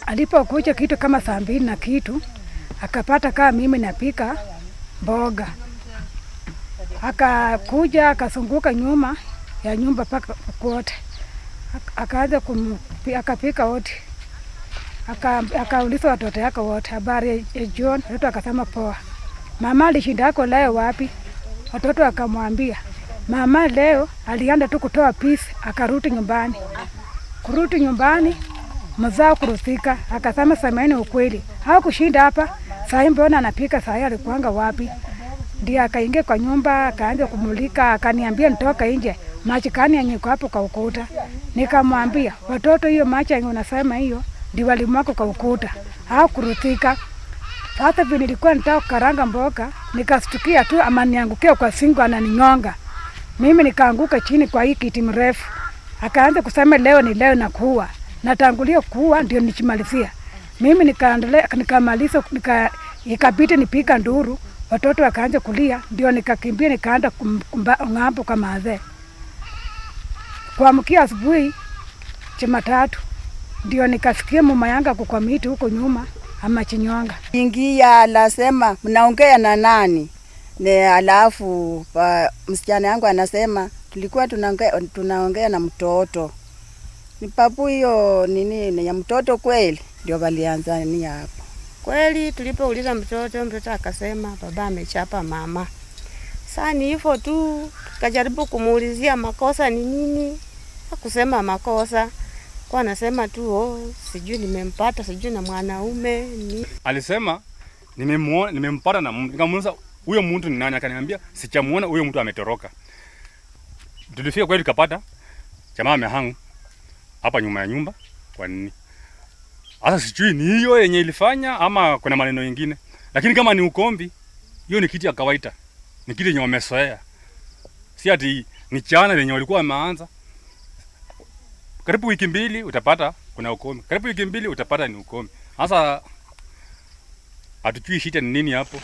Alipokuja kitu kama 2:00 na kitu, akapata kama mimi napika mboga. Akakuja akasunguka nyuma ya nyumba paka kote. Akaanza akapika wote. Akauliza watoto yake wote habari ya John, watoto akasema poa. Mama alishinda yako leo wapi? Watoto akamwambia mama leo alienda tu kutoa peace akarudi nyumbani. Kurudi nyumbani mzao kurusika, akasema semeni ukweli. Hakushinda hapa, saa mbona anapika saa alikuanga wapi? Ndiye akaingia kwa nyumba, akaanza kumulika, akaniambia nitoka nje. Maji kani yenye iko hapo kwa ukuta. Nikamwambia watoto hiyo maji yenye unasema hiyo ndio walimwako kwa ukuta. Hakurusika. Sasa vile nilikuwa nitaka kukaranga mboga, nikastukia tu ama niangukia kwa singo ananinyonga. Mimi nikaanguka chini kwa hii kiti mrefu. Akaanza kusema leo ni leo na kuua. Natangulia kuua ndio nichimalizia. Mimi nikaendelea nikamaliza ikabidi nipika nduru, watoto wakaanza kulia, ndio nikakimbia nikaenda ng'ambo kwa mazee. Kuamkia asubuhi Jumatatu ndio nikasikia mama yangu kwa miti huko nyuma ama chinyonga. Ingia anasema mnaongea na nani? Ne alafu msichana yangu anasema tulikuwa tunaongea na mtoto. Ni papu hiyo nini ni ya mtoto kweli? Ndio walianza ni hapo. Kweli tulipouliza mtoto, mtoto akasema baba amechapa mama. Sasa ni hivyo tu, tukajaribu kumuulizia makosa ni nini? Hakusema makosa. Kwa anasema tu oh, sijui nimempata, sijui na mwanaume ni. Alisema nimemuona, nimempata na mtu. Nikamuuliza huyo mtu ni nani? Akaniambia sijamuona, huyo mtu ametoroka. Tulifika kweli tukapata jamaa amehang hapa nyuma ya nyumba. Kwa nini? Sasa sijui ni hiyo yenye ilifanya ama kuna maneno mengine. Lakini kama ni ukombi, hiyo ni kitu ya kawaida. Ni kitu yenye wamezoea. Si ati ni chana yenye walikuwa wameanza. Karibu wiki 2 utapata kuna ukombi. Karibu wiki 2 utapata ni ukombi. Sasa hatujui shida ni nini hapo.